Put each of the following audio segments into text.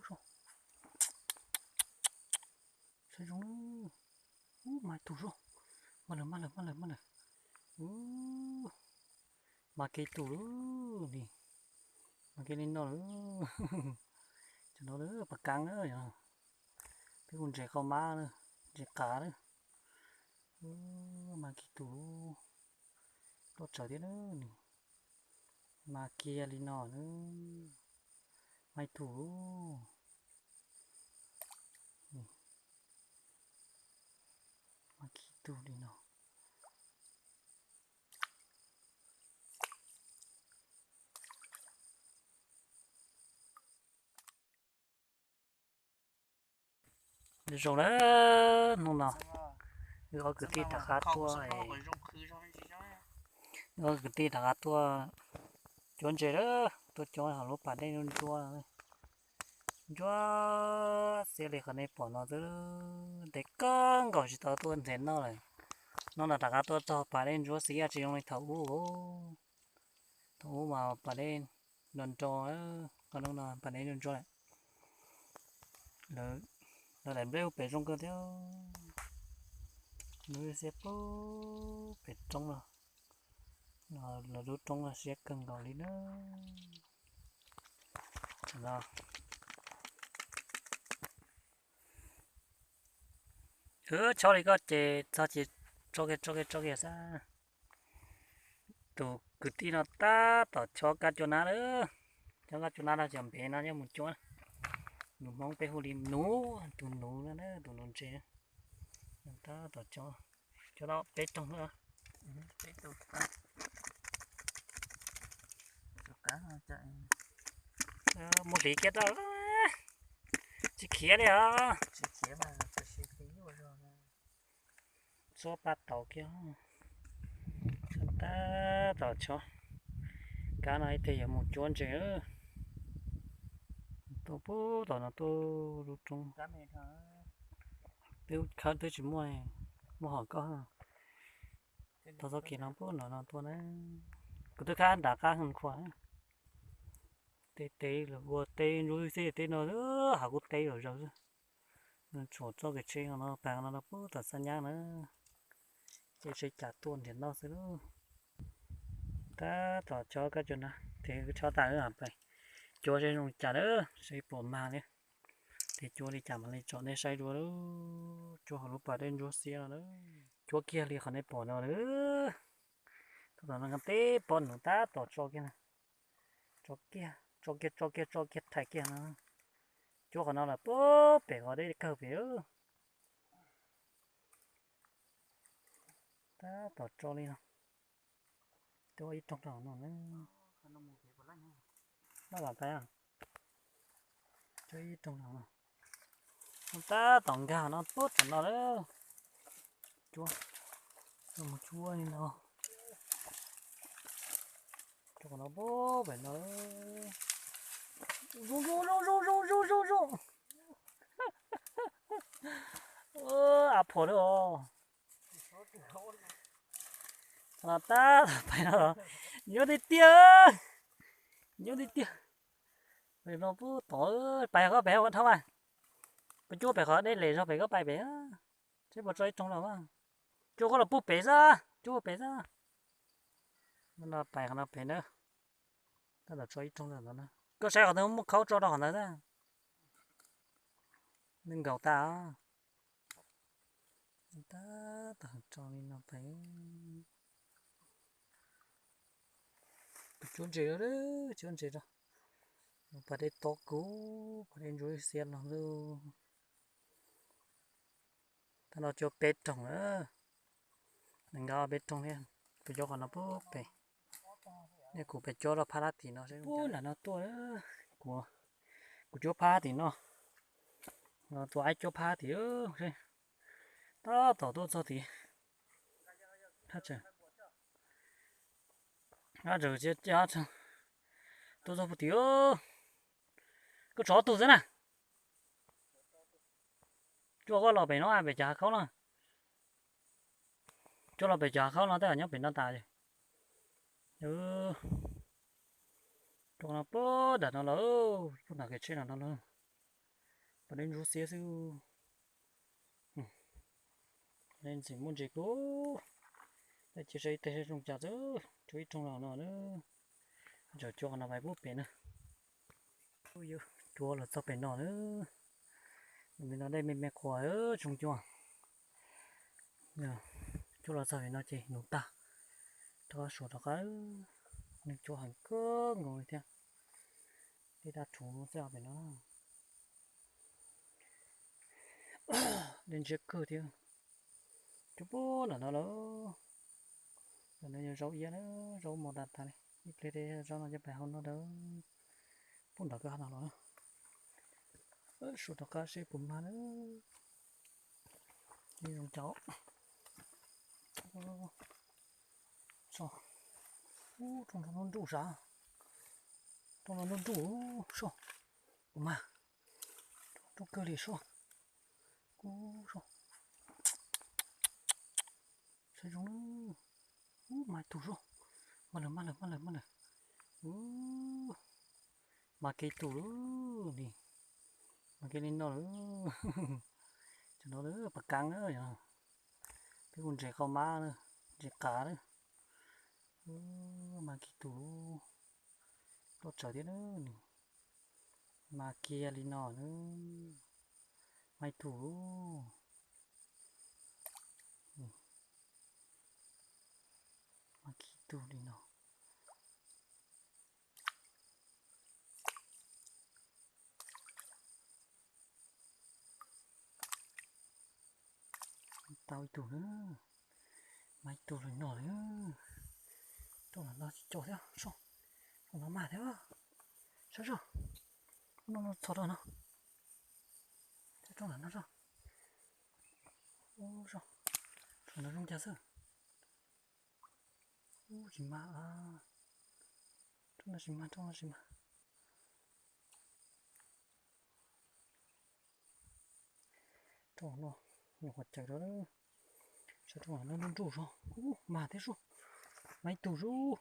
ໂອ້ ໃສ່ລົງເດີ. ໂອ້ ມາໂຕໂຕ ມາເລີຍ ມາເລີຍ ມາເລີຍ ມາເລີຍ. ໂອ້ ມາເກໂຕເດີ ນີ້ ມາເກນີ້ເນາະເດີ. ຈະເນາະເດີ ປາກາງເດີ ເປັນຄົນໃຈເຂົ້າມາເດີ ໃຈກາເດີ. ໂອ້ ມາເກໂຕ ໂຕໃຈເດີນີ້. ມາເກຍລີເນາະເດີ ໄມ້ຖູ ນີ້ ມາຂີ້ຕູ່ລີເນາະ. ດຽວສົ່ງເດີນ້ອງເນາະ ເອີ ເອົາກືຕິຕາຄາຕົວ ເອີ ເອົາກືຕິຕາຄາຕົວ ຈົນເຈເດີ ຕົວຈົນຫາໂລປາໄດ້ນົນຕົວ ຈົວເສຍເລີຍ ຂະແນນປອນເນາະ ເດີ ແຕ່ກຶ່ງກໍຊິຕໍ່ຕົວແທນເນາະ ເລີຍນ້ອງເນາະ ຕາຄາຕົວຕໍ່ປາໄດ້ຈົວເສຍ ຊິລົງໃນເຖົາອູ້ ໂອ້ ໂອ້ ມາປາເດ້ນດອນໂຈ ເອີ ກໍນ້ອງນອນປາເດ້ນດອນໂຈແຫຼະ ແລ້ວ ແລ້ວແຫຼະເບວເປຈົງເກີດເດ ມື້ເສຍປຸບເປຈົງເນາະ ລະດູຕົງລະເສຍເກີນເກົາຫຼີເດີ ເນາະ ເອີ ຊໍລີກໍເຈ ຊໍເຈ ຊໍເກ ຊໍເກ ຊໍເກຊະ. ໂຕກຶຕິເນາະ ຕາຕໍ່ຊໍກາໂຈນາເດີ ຊໍກາໂຈນາລະຈຳເປັນນະ ຍາໝູຈົວ ໜູມອງໄປໂຮລິມ ໜູ ໂຕໜູນັ້ນເດີ ໂຕໜູເຈ ຕາຕໍ່ຊໍ ຈະເລາະເປັດຕົງເດີ ເປັດຕົງກາ ເອີ ໝູລີເກັດເອົາ ຊິເຂຍເດ ຊິເຂຍມາ ຊິເຂຍຢູ່ ຊໍປາເຕົາກຽວ ຕາຕໍ່ຊໍ ການໄອເຕຍໝູຈວນເຈ ໂຕປູໂຕນະໂຕ ລູກຕົງ ເປັວຄາເຕຊິມວຍ ມະຫອກກໍ ໂຕຊໍເກນອນປູນອນໂຕນະ ກະຕຸຄາດາຄາຫຶນຂວາ ເຕເຕລະບົວເຕຢູ່ເຕເຕນອນ ເອີ ຫາກູເຕລະເຈົ້າ ນະໂຈໂຈເກເຊເນາະ ແປງເນາະ ປູຕາສັນຍານະ ເຈເຊຈາຕົວເຫັນເນາະ ເຊໂລ ຕາຕໍ່ຈອກະຈົນນະ ເທກະຈອຕາເອີ ໄປ ໂຈເຊນົງຈາເດີ ເຊປອມມາເລີຍ ເທໂຈເລຈາມາເລຈອເນໄຊດູເດີ ໂຈຫາລູກປາເດນໂຈເຊເນາະ ໂຈກຽລີເຂົາໃນປອນເນາະ ຕອນນັ້ນກະເຕປອນຕາຕໍ່ຈອກຽນະ ຈອກຽ ຈອກຽ ຈອກຽ ຈອກຽ ໄທເກຍນະ ໂຈເຂົາເນາະ ໂປເປເຂົາໄດ້ເກີບເອີ ຕາຕໍ່ຈອກລີເນາະ ໂຈອີຕົງເນາະ ເນາະ ລະບາດໄປອະ ໂຈອີຕົງເນາະ ຕາຕອງກາເນາະ ໂປຕະເນາະເດີ ຈົວ ໂຈມາຈົວນີ້ເນາະ ໂຈເນາະ ໂປເປັນເນາະ ໂຈ ໂຈ ໂຈ ເອີ ອາໂພເດີ ລາຕາໄປແລ້ວເນາະ ໂຍຕິເຕຍ ໂຍຕິເຕຍ ໄປເນາະ ປູໂຕເອີຍ ໄປເຂົາໄປເຂົາເທົ່າວ່າ ໄປໂຈໄປເຂົາໄດ້ເລຊອກໄປກໍໄປໄປ ເຈບໍ່ຈອຍຕົງລະວ່າ ໂຈກໍລະປູເປຊະ ໂຈເປຊະ ມັນລະໄປຂະໜາດເປັນເດີ ຕາດອກຈອຍຕົງລະນະ ກໍໃຊ້ເຂົາເຖິງເຂົ້າຈອດອອກນະ ໜຶ່ງເກົາຕາ ຕາ ຕາຈອງນີ້ນຳໄປ ປະຈຸນເຈເດີ ປະຈຸນເຈເດີ ປະເດຕອກກູ ປະເດນຢູເຊຍນເນາະ ຕາເນາະ ໂຈເປັດຕົງເອີ ໜຶ່ງດາວເປັດຕົງເອີ ໄປໂຈກອນເນາະ ປຸບໄປ ນີ້ກູໄປໂຈລະພາລາຕີເນາະ ປູນະເນາະ ຕົວເອີ ກູ ກູໂຈພາຕີເນາະ ຕົວອ້າຍໂຈພາຕີເອີ ຕາຕໍ່ຕົວຊໍຕີ ຖ້າຈະ ຖ້າຈະ ຈະ ຕົວຊໍປູຕີເອີ ກໍຊໍຕູຊະນະ ໂຈກໍລອໄປເນາະ ໄປຈາເຂົາເນາະ ໂຈລອໄປຈາເຂົາເນາະ ແຕ່ຍັງເປັນໜ້າຕາຢູ່ ເອີ ໂຈນະ ເປີດດານະລະ ເອີ ພຸ້ນນະ ເກເຊນະລະ Bơ̆n đến rú xía sư. Nên chỉ muốn dịch ô. Đây chia sẻ tê rung chặt chứ. Chú ý trong lòng nó nữa. Giờ cho nó vài bút bể nữa. Ôi giời, chua là sao bể nó nữa. Mình nó đây mệt mệt quá ơ, chung chua. Nè, chua là sao bể nó chị, nụ ta. Cho số đó cái. Nên chua hàng cơ ngồi theo. Đi đặt chủ nó sẽ bể nó. Đến giết cư thiêu. Chú bố là nó lỡ. Là nó rau ia nữa, rau màu đạn ta này. Đi play đây, rau nó cho bài hôn nó đỡ. Phun đó cứ hạt nào lỡ. Ơ, số đó cá sẽ bùm mà nữa. Đi rong cháu. Ơ. Sao? Ú, trong đó nó đủ sao? Trong đó nó đủ sao? Ủa mà. Trong, trong cơ lì sao? Ú, sao? Sao trong đó? Ú, mai tù sao? Mà lờ, mà lờ, mà lờ, mà lờ. Ú. Mà kì tù lắm nè. Mà kì lên nó lắm. Cho nó lắm, bà căng lắm nhỉ. Cái con rể khao má nữa, rể cá nữa. Ú, mà kì tù lắm. Lo chở tiếp nữa nè. Mà kia lì nọ nữa. Mai tù lắm. Nè. Mà kì tù lì nọ. Tao tù nữa. Mai tù lì nọ nữa. Trong là nó cho theo. Sao? Trong là mà theo. Sao sao? Nó nó cho đó nó. Trong là nó sao? Ô sao? Trong là rung chặt sao? Ú, gì mà à. Trong là gì mà, trong là gì mà. Trong nó, nó hoạt chạy đó. Sao trong nó nó rung rung sao? Ú, mà thế sao? Mai tù sao?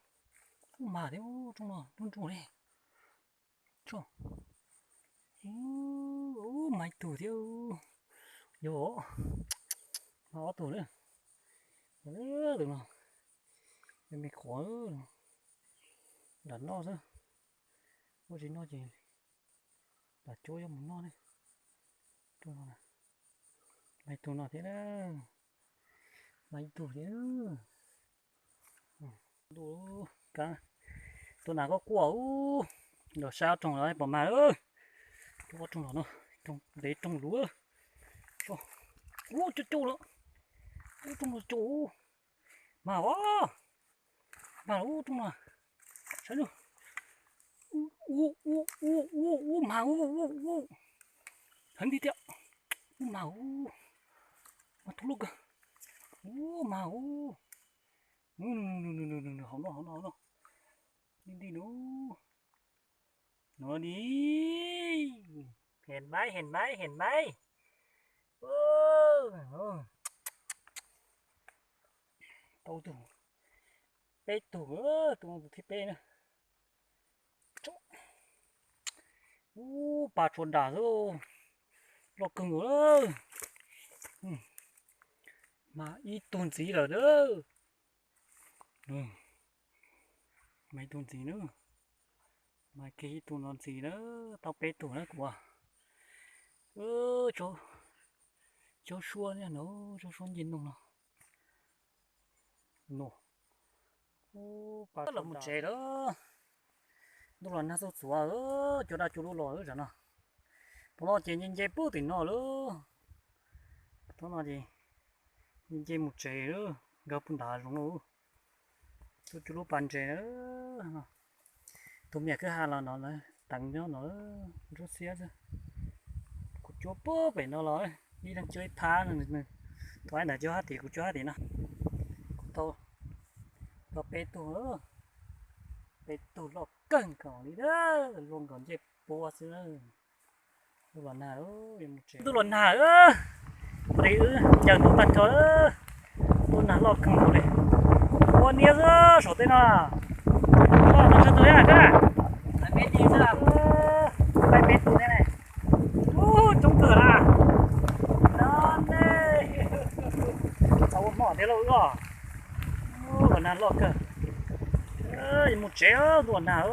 Ú, mà thế, ú, trong nó rung rung đấy. Chô. Ú, ú, mai tù thiêu. Yo. Nó tù nữa. Ơ, tù nó. Em mệt khó. Đặt nó chứ. Có gì nó gì. Đặt chỗ cho một nó đi. Tù nó nè. Mai tù nó thế đó. Mai tù thế đó. Ú, cá. Tù nà có cua, ú. Đỏ sao trong đó, bỏ mà ơi. Cho trong đó nó. Trong, để trong lúa. Cho. Ú, cho, cho nó. Ú, trong đó, cho. Mà, ó. Mà, ú, trong đó. Sao nữa? Ú, ú, ú, mà, ú, ú, ú. Thắng đi tiệm. Ú, mà, ú. Mà, thu lục à. Ú, mà, ú. Nù, nù, nù, hổng ເນາະ ເນາະ ເນາະ ເນາະ ນີ້ ນີ້ ເນາະ ເນາະ ນີ້ ເຫັນໄໝ ເຫັນໄໝ ເຫັນໄໝ? ໂອ້ ໂອ້ ໂຕ ໂຕ ເປ້ ໂຕ ເອີ ໂຕ ໂຕທີ່ເປ້ນະ. ໂອ້ ປາຊົນດາເອີຍ ລອກເກິ່ງເອີຍ. ອືມ ມາອີກຕູນສີແລ້ວເດີ. ອືມ ມາອີກຕູນສີເດີ ມາກີ້ອີກຕູນນອນສີເດີ. ເຕົ້າເປ້ຕູນນະ ກວ່າ ເອີ ໂຈ ໂຈຊວນເນາະ ໂຈຊວນເຢັນນົງເນາະ. ໂນ ໂອ້ ປາ ລະມຸນເຈເດີ. ດູລະນະ ສວຍໆ ເອີ ໂຈດາ ໂຈລູຫຼໍເອີ ຈະນະ ປະຫຼໍເຈເຢັນເຈປຸຕິນອເລີ ໂຕນອເຈເຢັນເຈມຸນເຈເອີ ກະປຸນດາລົງໂອ ໂຕໂຈລູປານເຈເອີ. ໂຕເມຍຄືຫາລາວນອນເລີຍ ຕັງຍອດເນາະ ເອີ ໂຈເຊຍເອີ. ກູໂຈໂປໄປເນາະລອຍ ນີ້ທັງເຈີຍພາໜຶ່ງ ໂຕໄອ້ໜ້າເຈົ້າຫາຕີ ກູເຈົ້າຫາຕີເນາະ. ໂຕ ໂຕເປຕູເອີ ເປຕູລອກເກິ່ງກ່ອນລີເດີ ລວງກ່ອນເຈັບປົວເຊື່ອ. ດູຫຼອນໜ້າເອີ ດູຫຼອນໜ້າເອີ ປະເດເອີ ຢ່າງໂຕຕັດເຂົາເອີ ໂຕໜ້າລອກເກິ່ງໂຕເລີຍ. ໂອເນຍເອີ ໂສເຕນາ ໂຕເນຍກະ ໄປເປັນຕີເຊື່ອ ໄປເປັນຕູແນ່. ໂອ້ ຈົງ ອໍ ເທໂລເອີ. ໂອ້ ນານລໍກະ ເອີ ໝູເຈເອີ ຕົວນາເອີ.